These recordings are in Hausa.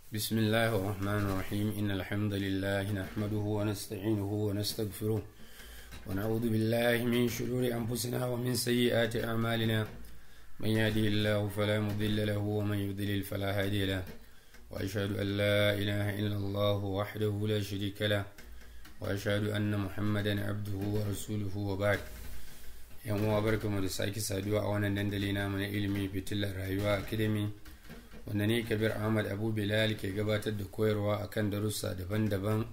بسم الله الرحمن الرحيم. إن الحمد لله نحمده ونستعينه ونستغفره ونعوذ بالله من شرور أنفسنا ومن سيئات أعمالنا. من يهده الله فلا مضل له ومن يضلل فلا هادي له، وأشهد أن لا إله إلا الله وحده لا شريك له، وأشهد أن محمدا عبده ورسوله، وبعد. Yan uwa, barkamu da sake saduwa a wannan dandali namu na ilimi, Fitilar Rayuwa Academy, wanda ni Kabir Ahmad Abu Bilal ke gabatar da koyarwa akan darussa daban-daban.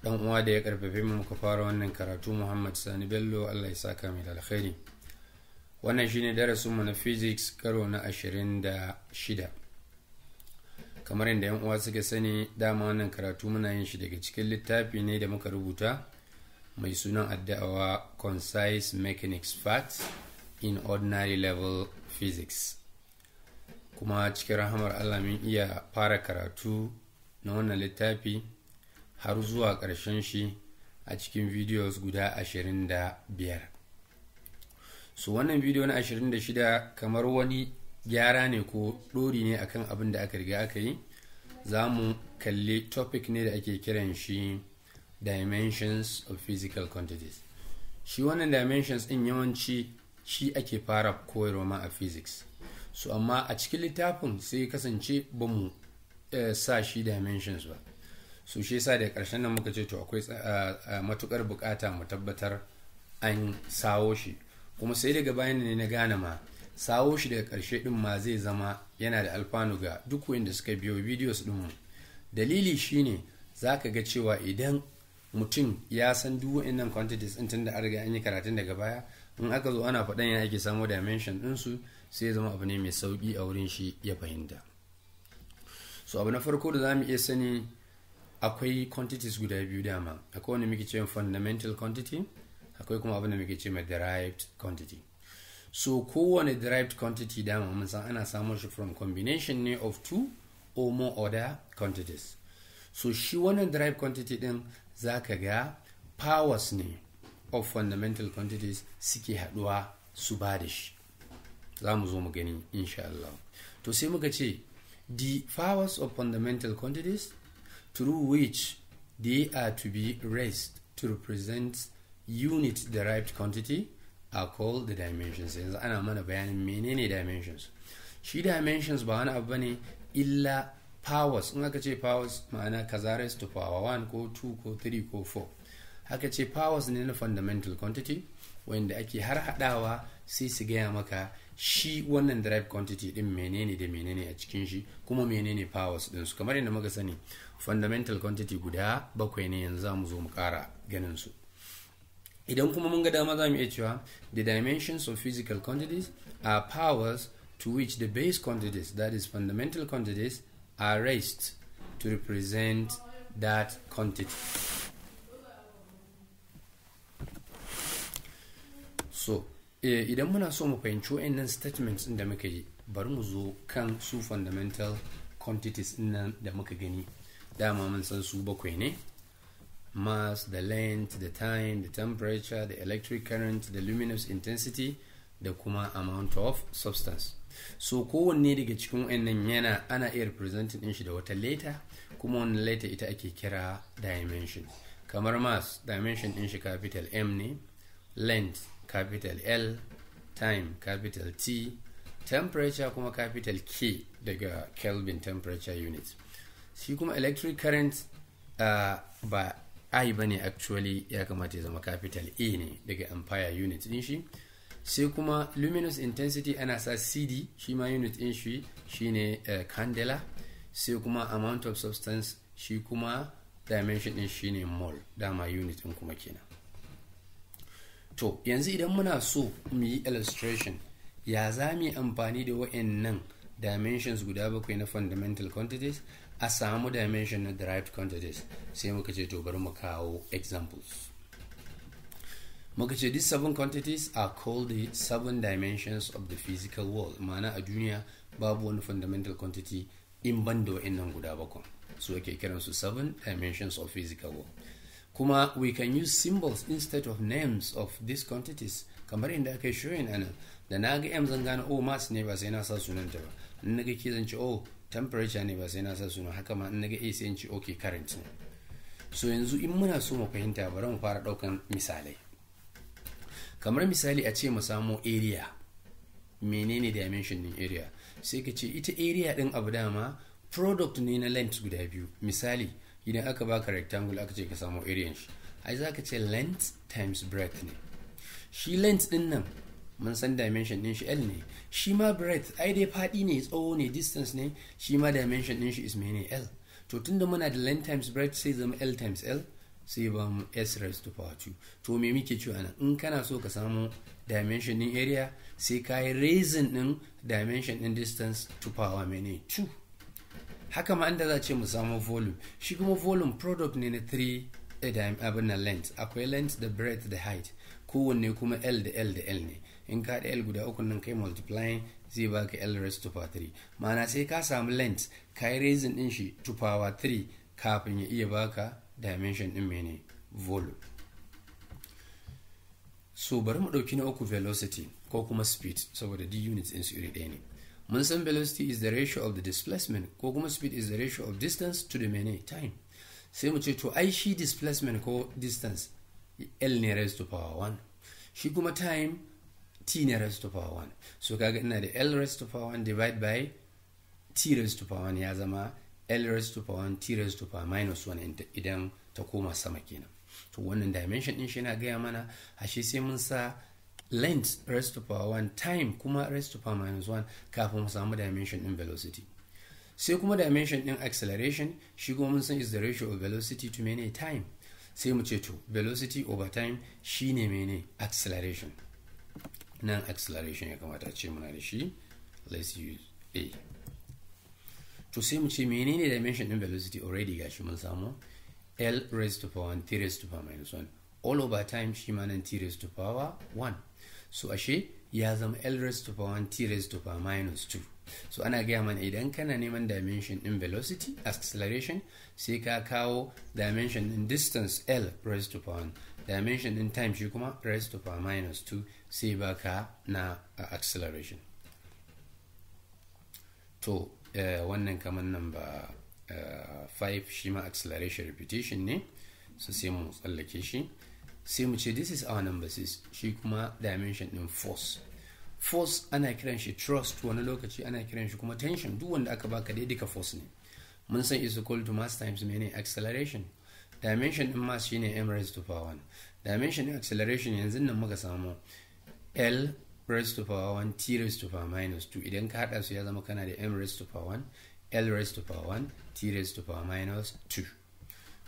Dan uwa da ya karfafe mu muka fara wannan karatu, Muhammad Sani Bello, Allah ya saka mai da alkhairi. Wannan shine darasin mu na physics karo na 26. Kamar yadda yan uwa suka sani, dama wannan karatu muna yin shi daga cikin littafi ne da muka rubuta mai sunan Addawa Concise Mechanics Facts in Ordinary Level Physics. Kuma cikin rahamar Allah mun iya fara karatu na wannan littafi har zuwa ƙarshen shi a cikin videos guda 25. So wannan video na 26 kamar wani gyara ne ko ɗori ne akan abin da aka riga aka yi. Za mu kalli topic ne da ake kiran shi dimensions of physical quantities. Shi wannan dimensions din yawanci shi ake fara koyarwa ma a physics. So amma a cikin littafin sai kasance ba mu sa shi dimensions ba. So shi yasa da karshen nan muka ce to akwai matukar bukata mu tabbatar an sawo shi. Kuma sai daga bayan ne na gane ma sawo shi daga karshe din ma zai zama yana da alfanu ga duk wanda suka biyo videos din mu. Dalili shine, zaka ga cewa idan mutum ya san duk wa'annan quantities din, tunda an riga an yi karatun daga baya, in aka zo ana faɗan ya ake samu dimension ɗinsu, sai ya zama abu ne mai sauƙi a wurin shi ya fahimta. So abu na farko da za mu iya sani, akwai quantities guda biyu dama. Akwai wanda muke ce fundamental quantity, akwai kuma abin da muke ce mai derived quantity. So kowane derived quantity dama mun san ana samun shi from combination ne of two or more other quantities. So shi wannan derived quantity din, za ka ga powers ne of fundamental quantities suke haduwa su ba da shi. Za mu zo mu gani insha Allah. To sai muka ce the powers of fundamental quantities through which they are to be raised to represent unit derived quantity are called the dimensions. Yanzu ana mana bayanin menene dimensions. Shi dimensions ba wani abu bane illa powers. In aka ce powers, ma'ana kaza raised to power 1 ko 2 ko 3 ko 4. Haka ce powers ne na fundamental quantity wanda ake har hadawa sai su gaya maka shi wannan derived quantity din menene da menene a cikin shi, kuma menene powers din su. Kamar yadda muka sani, fundamental quantity guda bakwai ne. Yanzu za mu zo mu kara ganin su. Idan kuma mun ga dama, za mu iya cewa the dimensions of physical quantities are powers to which the base quantities, that is fundamental quantities, are raised to represent that quantity. So idan muna so mu fahimci wa'annan statements din da muka yi, bari mu zo kan su fundamental quantities nan da muka gani. Dama mun san su bakwai ne: mass, the length, the time, the temperature, the electric current, the luminous intensity, da kuma amount of substance. So kowanne daga cikin wa'annan yana ana iya representing din shi da wata letter, kuma wannan letter ita ake kira dimension. Kamar mass, dimension din shi capital M ne, length capital L, time capital T, temperature kuma capital K daga Kelvin temperature unit. Shi kuma electric current ba I ba ne, actually ya kamata ya zama capital A ne daga ampere unit din shi. Sai kuma luminous intensity ana sa CD, shi ma unit din shi shine candela. Sai kuma amount of substance, shi kuma dimension din shine mole, dama unit din kuma kenan. To yanzu idan muna so mu yi illustration, ya za mu yi amfani da wa'annan dimensions guda bakwai na fundamental quantities a samu dimension na derived quantities? Sai muka ce to bari mu kawo examples. Muka ce these seven quantities are called the seven dimensions of the physical world. Ma'ana a duniya babu wani fundamental quantity in ban da wa'annan guda bakwai, su ake kiransu seven dimensions of physical world. Kuma we can use symbols instead of names of these quantities, kamar inda aka yi showing anan. Da na ga M zan gane, oh, mass ne, ba sai na sa sunanta ba. In na ga K zan ce, oh, Temperature ne, ba sai na sa suna haka ma. In naga A, sai in ce okay, current ne. So yanzu in muna so mu fahimta, bari mu fara daukan misalai. Kamar misali, a ce mu samo area, menene dimension din area? Sai ka ce ita area din abu dama product ne na length guda biyu. Misali, idan aka baka rectangle, aka ce ka samu area shi, ai za ka ce length times breadth ne. Shi length din nan mun san dimension din shi L ne. Shi ma breadth ai dai faɗi ne, tsawo ne, distance ne. Shi ma dimension din shi is mene? L. To tunda muna da length times breadth, sai zama L times L, sai ba mu S raised to power 2. To me muke cewa nan? In kana so ka samu dimension din area, sai ka yi raising din dimension din distance to power mene? 2. Haka ma inda za ce mu samu volume, shi kuma volume product ne na 3 abin na length. Akwai length da breadth da height, kowanne kuma L da L da L ne. In ka da L guda uku nan, kai multiplying, zai baka L raised to power 3. Ma'ana sai ka samu length, ka yi raising din shi to power 3 kafin ya iya baka dimension din mene? Volume. So bari mu ɗauki na uku, velocity ko kuma speed, saboda d units din su iri ɗaya ne. Mun san velocity is the ratio of the displacement, ko kuma speed is the ratio of distance to the mene? Time. Sai mu ce to ai shi displacement ko distance L ne raised to power 1, shi kuma time t ne raised to power 1. So kaga ina da L raised to power 1 divide by t raised to power 1, ya zama L raised to power 1 t raised to power minus 1 idan ta koma sama kenan. To wannan dimension din shi yana gaya mana ashe sai mun sa length raised to power 1, time kuma raised to power minus 1 kafin mu samu dimension din velocity. Sai kuma dimension din acceleration. Shi kuma mun san is the ratio of velocity to mene? Time. Sai mu ce to velocity over time shine mene? Acceleration. Nan acceleration ya kamata ce muna da shi, let's use A. To sai mu ce menene dimension din velocity? Already gashi mun samu L raised to power 1 t raised to power minus 1 all over time, shi ma nan t raised to power 1. So ashe ya zama L raised to power 1 t raised to power minus 2. So ana gaya mana idan kana neman dimension din velocity, acceleration, sai ka kawo dimension din distance L raised to power 1, dimension din time shi kuma raised to power minus 2, sai baka na acceleration. To wannan kamar number 5, shi ma acceleration repetition ne, so sai mu tsallake shi. Sai mu ce this is our number 6, shi kuma dimension din force. Force ana kiran shi thrust wani lokaci, ana kiran shi kuma tension. Duk wanda aka baka dai duka force ne. Mun san is equal to mass times mene? Acceleration. Dimension din mass shine m raised to power 1. Dimension din acceleration yanzu nan muka samu L raised to power 1 t raised to power minus 2. Idan ka hada su, ya zama kana da m raised to power 1 L raised to power 1 t raised to power minus 2.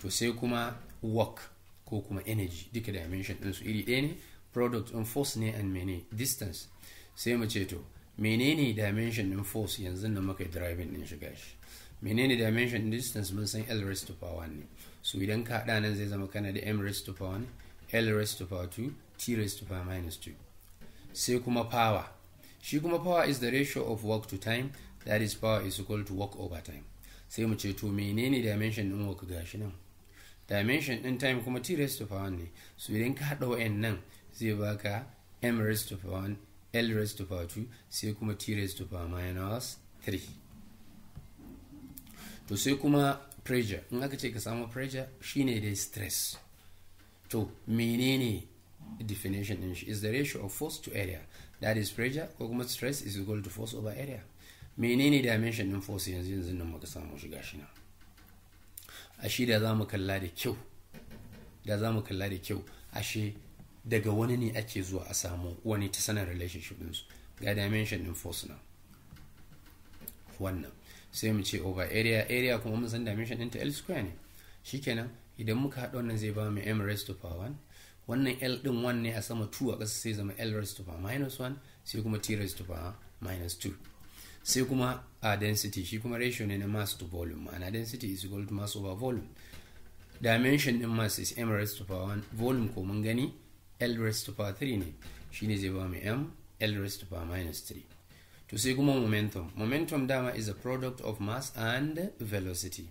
To sai kuma work ko kuma energy, duka dimension din su iri ɗaya ne, product in force ne and mene? Distance. Sai mu ce to menene dimension din force? Yanzu nan muka yi deriving din shiga shi. Menene dimension din distance? Mun san L raised to power 1 ne. So idan ka hada nan, zai zama kana da m raised to power 1 L raised to power 2 t raised to power minus 2. Sai kuma power. Shi kuma power is the ratio of work to time, that is, power is equal to work over time. Sai mu ce to menene dimension din work? Gashi nan. Dimension din time kuma t raised to power ne. So idan ka hada wayannan, zai baka m raised to power 1 L raised to power 2, sai kuma t raised to power minus 3. To sai kuma pressure. In aka ce ka samu pressure, shine dai stress. To menene definition din shi? Is the ratio of force to area, that is, pressure ko kuma stress is equal to force over area. Menene dimension din force? Yanzu yanzu nan muka samu shi, gashi nan. Ashe da za mu kalla da kyau, da za mu kalla da kyau, ashe daga wani ne ake zuwa a samu wani ta sanin relationship ɗinsu. Ga dimension din force na wannan, sai mu ce over area. Area kuma mun san dimension ɗinta L square ne. Shikenan, idan muka haɗa wannan, zai ba mu m raised to power 1. Wannan L ɗin 1 ne a sama, 2 a ƙasa, sai zama L raised to power minus 1, sai kuma t raised to power minus 2. Sai kuma a density. Shi kuma ratio ne na mass to volume, ma'ana density is equal to mass over volume. Dimension din mass is m raised to power 1. Volume ko mun gani L raised to power 3 ne, shine zai ba mu m L raised to power minus 3. To sai kuma momentum. Momentum dama is a product of mass and velocity.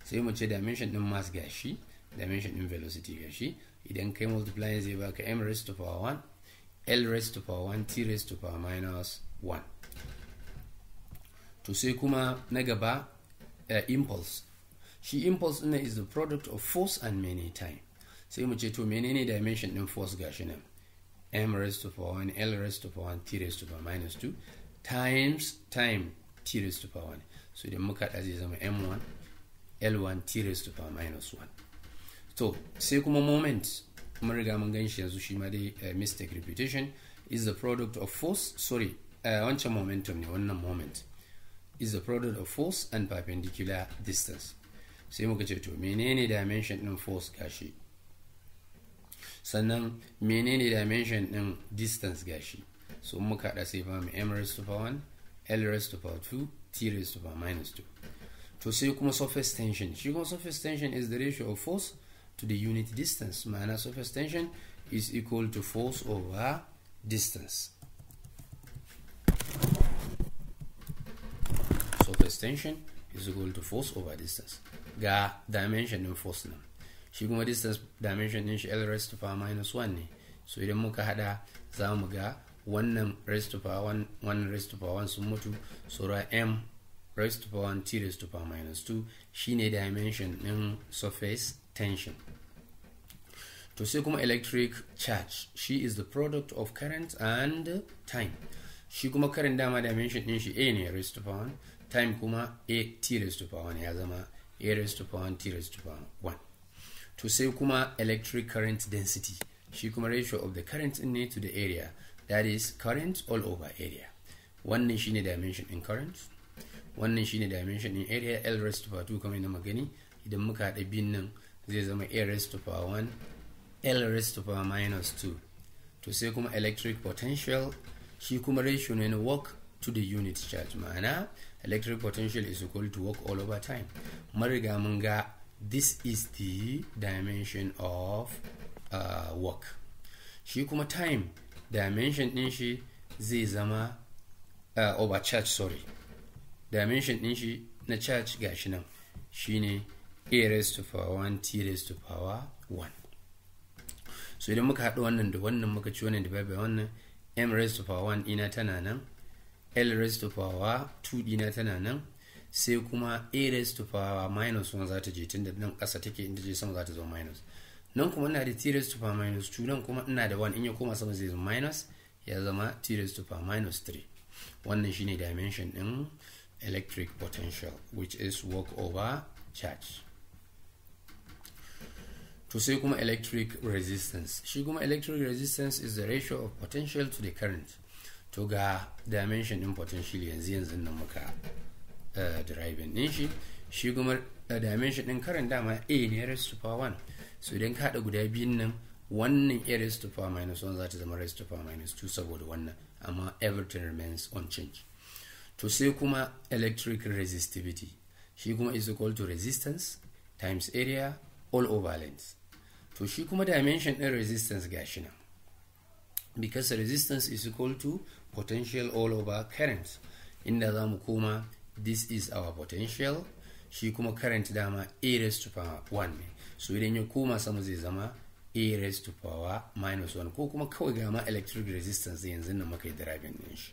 Sai mu ce dimension din mass gashi, dimension din velocity gashi. Idan kai multiplying, zai baka m raised to power 1 L raised to power 1 t raised to power minus 1. To To sai kuma na gaba, impulse. Shi impulse ɗin is the product of force and many time. Sai mu ce, to menene dimension ɗin force? Gashi nan, m raised to power 1 l raised to power 1 t raised to power minus 2 times time t raised to power 1. So idan muka haɗa zai zama m1 l1 t raised to power minus 1. To sai kuma moment, mun riga mun gan shi yanzu, shi ma dai mistake repetition, is the product of force, sorry, wancan momentum ne, wannan moment, is the product of force and perpendicular distance. Sai muka ce, to menene dimension din force? Gashi. Sannan menene dimension din distance? Gashi. So muka hada sai ba mu m raised to power 1 l raised to power 2 t raised to power minus 2. To sai kuma surface tension. Shi kuma surface tension is the ratio of force to the unit distance, ma'ana surface tension is equal to force over distance. Surface tension is equal to force over distance. Ga dimension din force nan. Shi kuma distance, dimension din shi l raised to power minus 1 ne. So idan muka hada za mu ga wannan raised to power 1, wannan raised to power 1 sun mutu, saura m raised to power 1 t raised to power minus 2, shine dimension din surface tension. To sai kuma electric charge. Shi is the product of current and time. Shi kuma current dama dimension din shi a ne raised to power 1, time kuma a t raised to power 1, ya zama a raised to power 1 t raised to power 1. To sai kuma electric current density. Shi kuma ratio of the current ne to the area, that is current all over area. Wannan shine dimension in current, wannan shine dimension in area, l raised to power 2. Kamar yadda magani, idan muka haɗa biyun nan zai zama a raised to power 1 l raised to power minus 2. To sai kuma electric potential. Shi kuma ratio ne na work to the unit charge, ma'ana electric potential is equal to work all over time. Mun riga mun ga this is the dimension of work. Shi kuma time dimension din shi zai zama over charge, sorry, dimension din shi na charge gashi nan, shine a raised to power 1 t raised to power 1. So idan muka haɗa wannan da wannan, muka ci wannan divide by wannan, m raised to power 1 ina tana nan, l raised to power 2 dina tana nan, sai kuma a raised to power minus 1 za ta je, tunda nan ƙasa take, inda je sama za ta zama minus. Nan kuma ina da t raised to power minus 2, nan kuma ina da 1, in ya koma sama zai zama minus, ya zama t raised to power minus 3. Wannan shine dimension din electric potential, which is work over charge. To sai kuma electric resistance. Shi kuma electric resistance is the ratio of potential to the current. To ga dimension din potential, yanzu yanzu nan muka deriving din shi. Shi kuma dimension din current dama a ne raised to power 1. So idan ka haɗa guda biyun nan, wannan a raised to power minus 1 za ta zama raised to power minus 2 saboda wannan, amma everything remains unchanged. To sai kuma electric resistivity. Shi kuma is equal to resistance times area all over length. To shi kuma dimension din resistance gashi nan, because resistance is equal to potential all over current. Inda za mu koma, this is our potential. Shi kuma current dama a raised to power 1 ne. So idan ya koma sama zai zama a raised to power minus 1, ko kuma kawai ga ma electric resistance yanzu nan muka yi deriving din shi.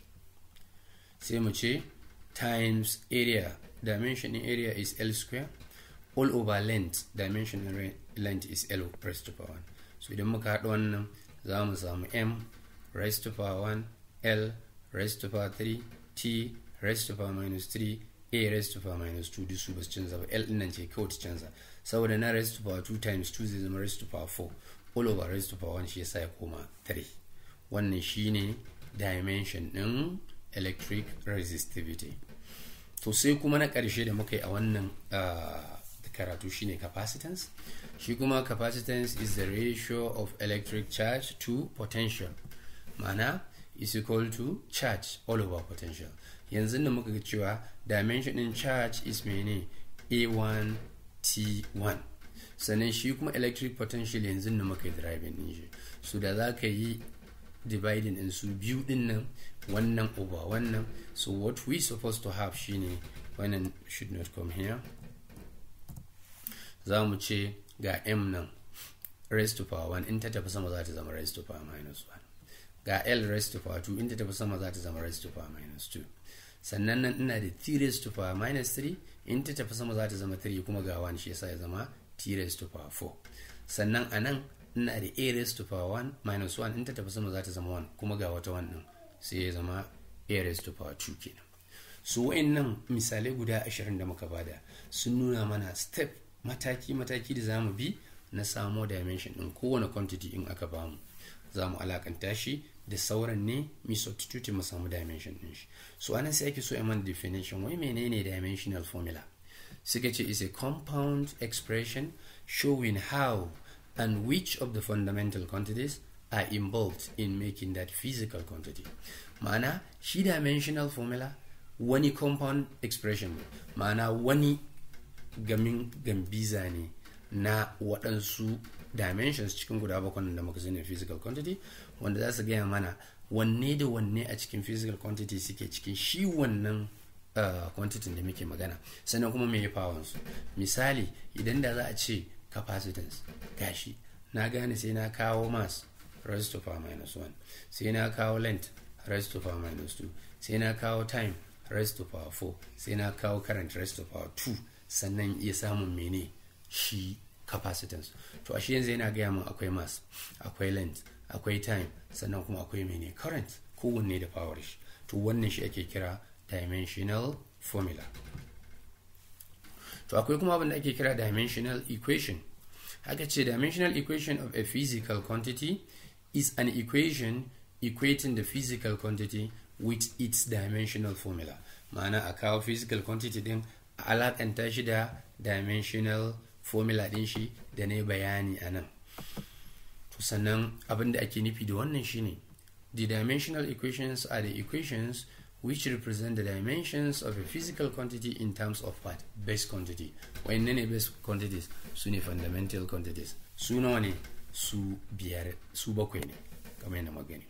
Sai mu ce times area, dimension in area is L square, all over length, dimension in length is L raised to power 1. So idan muka haɗa wannan za mu samu m raised to power 1 l raised to power 3 t raised to power minus 3 a raised to power minus 2. Duk su ba su canza ba, l din nan ce kawai ta canza, saboda na raised to power 2 times 2 zai zama raised to power 4, all over raised to power 1, shi yasa ya koma 3. Wannan shine dimension din electric resistivity. To sai kuma na ƙarshe da muka yi a wannan karatu shine capacitance. Shi kuma capacitance is the ratio of electric charge to potential, ma'ana is equal to charge all over potential. Yanzu da muka ga cewa dimension din charge is mene? A1 T1. Sannan shi kuma electric potential yanzu da muka yi deriving din shi. So da za ka yi dividing in su biyu din nan, wannan over wannan. So what we supposed to have shine, wannan should not come here, za mu ce ga m nan raised to power 1, in ta tafi sama za ta zama raised to power minus 1, ga l raised to power 2, in ta tafi sama za ta zama raised to power minus 2. Sannan nan ina da t raised to power minus 3, in ta tafi sama za ta zama 3, kuma ga 1, shi yasa ya zama t raised to power 4. Sannan a nan ina da a raised to power 1 minus 1, in ta tafi sama za ta zama 1, kuma ga wata 1 din, sai ya zama a raised to power 2 kenan. So wa'annan misalai guda 20 da muka bada sun nuna mana step, mataki mataki da zamu bi na samo dimension din kowane quantity in aka bamu. Za mu alakanta shi da sauran ne, mu substitute, mu samu dimension din shi. So anan sai ake so a mana definition, wai menene dimensional formula? Suka ce is a compound expression showing how and which of the fundamental quantities are involved in making that physical quantity. Ma'ana, shi dimensional formula wani compound expression ne, ma'ana wani gamin gambiza ne na waɗansu dimensions cikin guda bakwai da muka sani, physical quantity, wanda za su gaya mana wanne da wanne a cikin physical quantity suke cikin shi wannan quantity da muke magana, sannan kuma me ya su. Misali, idan da za a ce capacitance, gashi na gane sai na kawo mass raised to power minus 1, sai na kawo length raised to power minus 2, sai na kawo time raised to power 4, sai na kawo current raised to power 2, sannan iya samun mene shi capacitance. To ashe yanzu yana gaya min akwai mass, akwai length, akwai time, sannan kuma akwai mene? Current, kowanne da power shi. To wannan shi ake kira dimensional formula. To akwai kuma abin da ake kira dimensional equation. Haka ce dimensional equation of a physical quantity is an equation equating the physical quantity with its dimensional formula. Ma'ana, a kawo physical quantity din, a alakanta shi da dimensional formula din shi da na bayani a nan. To sannan abin da ake nufi da wannan shine the dimensional equations are the equations which represent the dimensions of a physical quantity in terms of what? Base quantity. Wayanne ne base quantities? Su ne fundamental quantities. Su nawa ne? Su biyar, su bakwai ne, kamar yadda magani.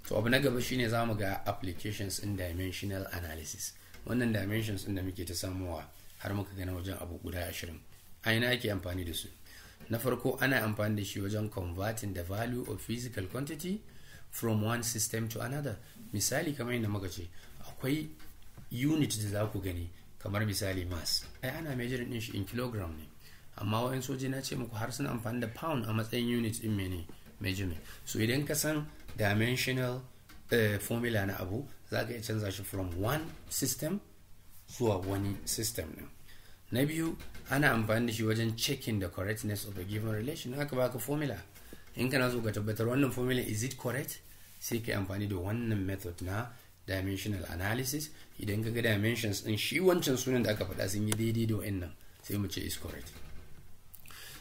To abu na gaba shine za mu ga applications in dimensional analysis. Wannan dimensions din da muke ta samuwa har muka gana wajen abu guda 20, a ina ake amfani da su? Na farko, ana amfani da shi wajen converting the value of physical quantity from one system to another. Misali, kamar yadda muka ce, akwai unit da za ku gani, kamar misali mass, ai ana measuring din shi in kilogram ne, amma wa'in soje na ce muku har suna amfani da pound a matsayin unit din mene? Measurement. So idan ka san dimensional formula na abu, za ka iya canza shi from one system zuwa wani system din. Na biyu, ana amfani da shi wajen checking the correctness of a given relation. Haka baka formula, in kana so ka tabbatar wannan formula, is it correct, sai ka yi amfani da wannan method na dimensional analysis. Idan ka ga dimensions din shi wancan sunan da aka faɗa sun yi daidai da wa'annan, sai mu ce is correct.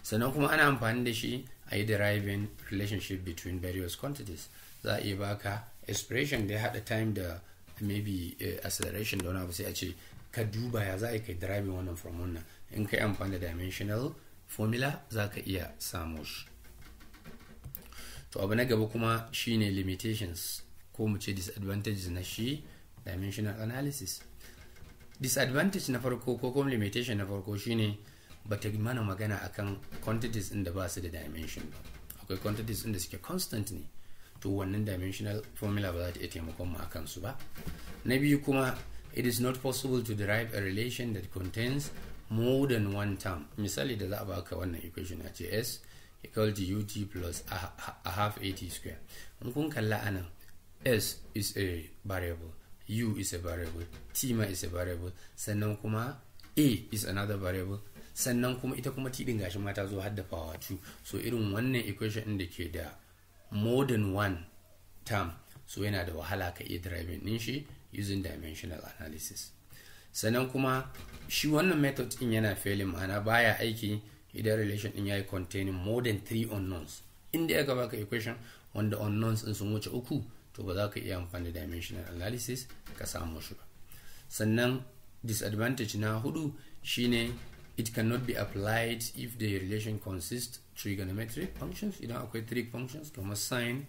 Sannan kuma ana amfani da shi a yi deriving relationship between various quantities. Za a iya baka expression da ya haɗa time da maybe acceleration da wani abu, sai a ce ka duba ya za a yi kai deriving wannan from wannan. In ka yi amfani da dimensional formula, za ka iya samu shi. To abu na gaba kuma shine limitations, ko mu ce disadvantages na shi dimensional analysis. Disadvantage na farko, ko kuma limitation na farko, shine bata mana magana akan quantities din da ba su da dimension ba. Akwai quantities din da suke constant ne, to wannan dimensional formula ba za ta iya taimakon mu akan su ba. Na biyu kuma, it is not possible to derive a relation that contains more than one term. Misali, da za a baka wannan equation, a ce s equal to ut plus a half at square. In kun kalla anan, s is a variable, u is a variable, t ma is a variable, sannan kuma a is another variable, sannan kuma ita kuma t din gashi ma ta zo har da power 2. So irin wannan equation din da ke da more than one term, so yana da wahala ka iya deriving din shi using dimensional analysis. Sannan kuma shi wannan method din yana failing, ma'ana baya aiki, idan relation din yayi containing more than three unknowns. Inda aka baka equation wanda unknowns din sun wuce uku, to ba za ka iya amfani da dimensional analysis ka samu shi ba. Sannan disadvantage na hudu shine it cannot be applied if the relation consists trigonometric functions. Idan akwai trig functions kamar sine,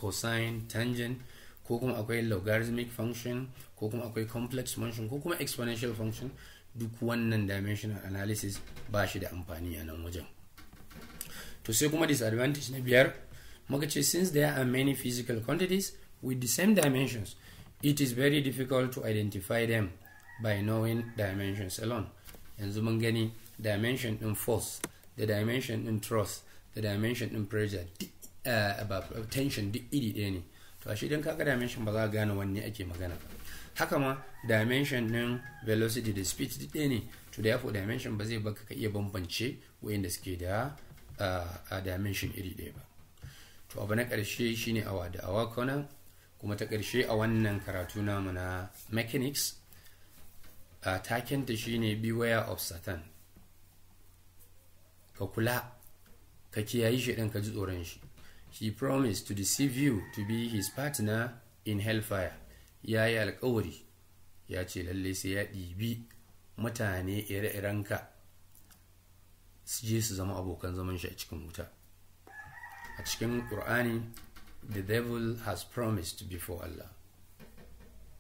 cosine, tangent, ko kuma akwai logarithmic function, ko kuma akwai complex function, ko kuma exponential function, duk wannan dimensional analysis ba shi da amfani a nan wajen. To sai kuma disadvantage na biyar, muka ce since there are many physical quantities with the same dimensions, it It is very difficult to identify them by knowing dimensions alone. Yanzu mun gani dimension din force, da dimension din thrust, da dimension din pressure, tension, duk iri ɗaya ne. To ashe idan kaga dimension, ba za ka gane wanne ake magana ba. Haka ma dimension din velocity da speed duk ɗaya ne. To therefore, dimension ba zai baka ka iya bambance wayanda suke da a dimension iri ɗaya ba. To abu na ƙarshe shine awa da awa kona kuma ta ƙarshe a wannan karatu namu na mechanics, a takenta shine "Beware of Satan". Ka kula, ka kiyayi shi ɗin, ka ji tsoron shi. He promised to deceive you to be his partner in hellfire. Ya yi alkawari, ya ce lalle sai ya ɗibi mutane ire-irenka su je su zama abokan zaman shi a cikin wuta. A cikin ƙur'ani, the devil has promised before Allah.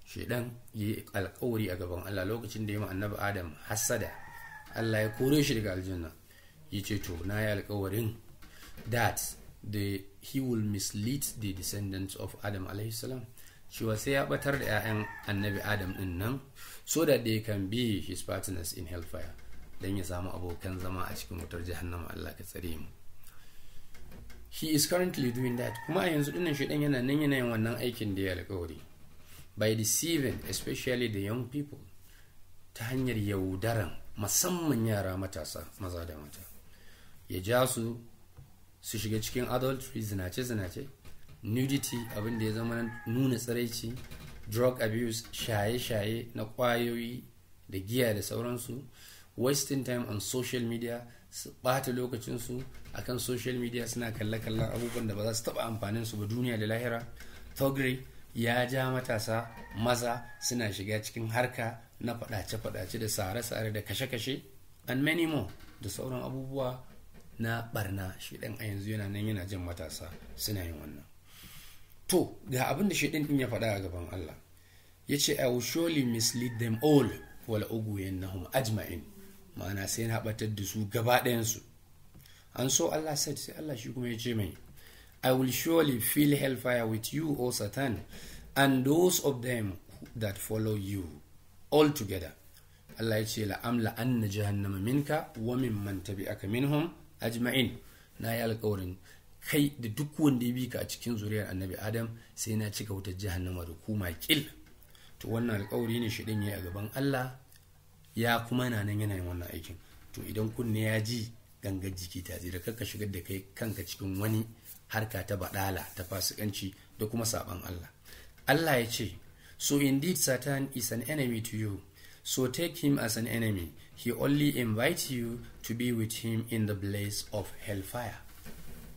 Shaidan yi alkawari a gaban Allah lokacin da ya ma Annabi Adam hasada, Allah ya kore shi daga aljanna. Ya ce, "To na yi alkawarin that he will mislead the descendants of Adam alayhi salam," cewa sai ya batar da 'ya'yan Annabi Adam din nan, so that they can be his partners in hellfire, don ya samu abokan zama a cikin wutar jahannama. Allah ka tsare mu. He is currently doing that. Kuma a yanzu dinnan shaidan yana nan yana yin wannan aikin da ya alkawari, by deceiving especially the young people, ta hanyar yaudaran musamman yara matasa maza da mata, ya ja su su shiga cikin adultery, zinace-zinace, nudity, abin da ya zama nuna tsiraici, drug abuse, shaye-shaye na kwayoyi da giya da sauransu, wasting time on social media, su bata lokacinsu akan social media suna kalle-kallen abubuwan da ba za su taba amfanin su ba duniya da lahira. Thuggery, ya ja matasa maza suna shiga cikin harka na fadace-fadace da sare-sare da kashe-kashe, and many more, da sauran abubuwa na barna. Shi dan a yanzu yana nan yana jan matasa suna yin wannan. To ga abin da shaidan din ya faɗa a gaban Allah. Ya ce, "I will surely mislead them all wa la'ughwiyannahum ajma'in." Ma'ana sai na batar da su gaba ɗayansu. And so Allah said, sai Allah shi kuma ya ce mai, "I will surely fill hellfire with you, O Satan, and those of them that follow you all together." Allah ya ce, "La'amla anna jahannama minka wa mimman tabi'aka minhum ajma'in." Na yi alƙawarin kai da duk wanda ya bi ka a cikin zuriyar Annabi Adam, sai na cika wutar jahannama da ku makil. To wannan alƙawari ne shi ya yi a gaban Allah, ya kuma na nan yana yin wannan aikin. To idan kunne ya ji, gangar jiki ta da kakka shigar da kai kanka cikin wani harka ta badala, ta fasikanci da kuma saban Allah. Allah ya ce, "So indeed Satan is an enemy to you, so take him as an enemy. He only invites you to be with him in the blaze of hellfire."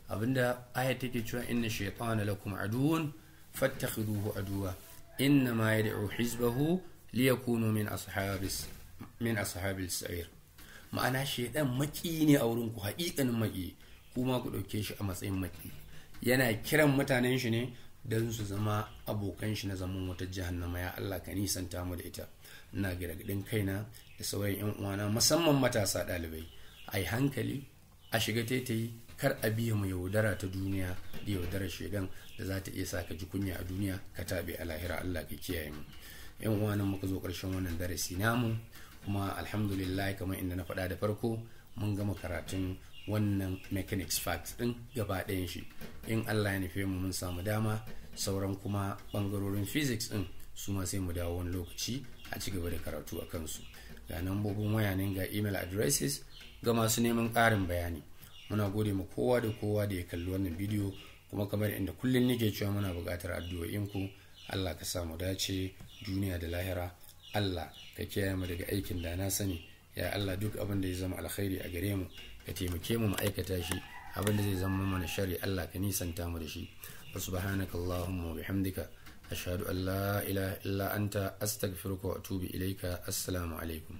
Abinda aya take cewa, "Inna shaytana lakum aduwwun fattakhiduhu aduwa, inna ma yad'u hizbahu liyakunu min ashabis sa'ir." Ma'ana shaidan maki ne a wurin ku, haƙiƙanin maki, kuma ku ɗauke shi a matsayin maki. Yana kiran mutanen shi ne don su zama abokan shi na zaman wata jahannama. Ya Allah, ka nisanta mu da ita. Ina gargaɗin kaina da sauran yan uwana, musamman matasa ɗalibai, a yi hankali, a shiga taitayi, kar a biya mu yaudara ta duniya da yaudarar shaidan da za ta iya sa ka ji kunya a duniya, ka taɓe a lahira. Allah ka kiyaye mu. Yan uwana, muka zo ƙarshen wannan darasi namu. Kuma alhamdulillah, kamar inda na faɗa da farko, mun gama karatun wannan mechanics facts din gaba ɗayan shi. In Allah ya nufe mu mun samu dama, sauran kuma ɓangarorin physics din su ma sai mu dawo wani lokaci a ci gaba da karatu a kansu. Ga nambobin waya nan, ga email addresses ga masu neman ƙarin bayani. Muna gode ma kowa da kowa da ya kalli wannan bidiyo. Kuma kamar inda kullum nake cewa, muna buƙatar addu'o'inku. Allah ka sa mu dace duniya da lahira. Allah ka kiyaye mu daga aikin da na sani. Ya Allah, duk abin da ya zama alkhairi a gare mu, ka taimake mu mu aikata shi. Abin da zai zama mana shari, Allah ka nisanta mu da shi. Subhanaka allahumma wa bihamdika, ashhadu an la ilaha illa anta, astaghfiruka wa atubu ilaika. Assalamu alaikum.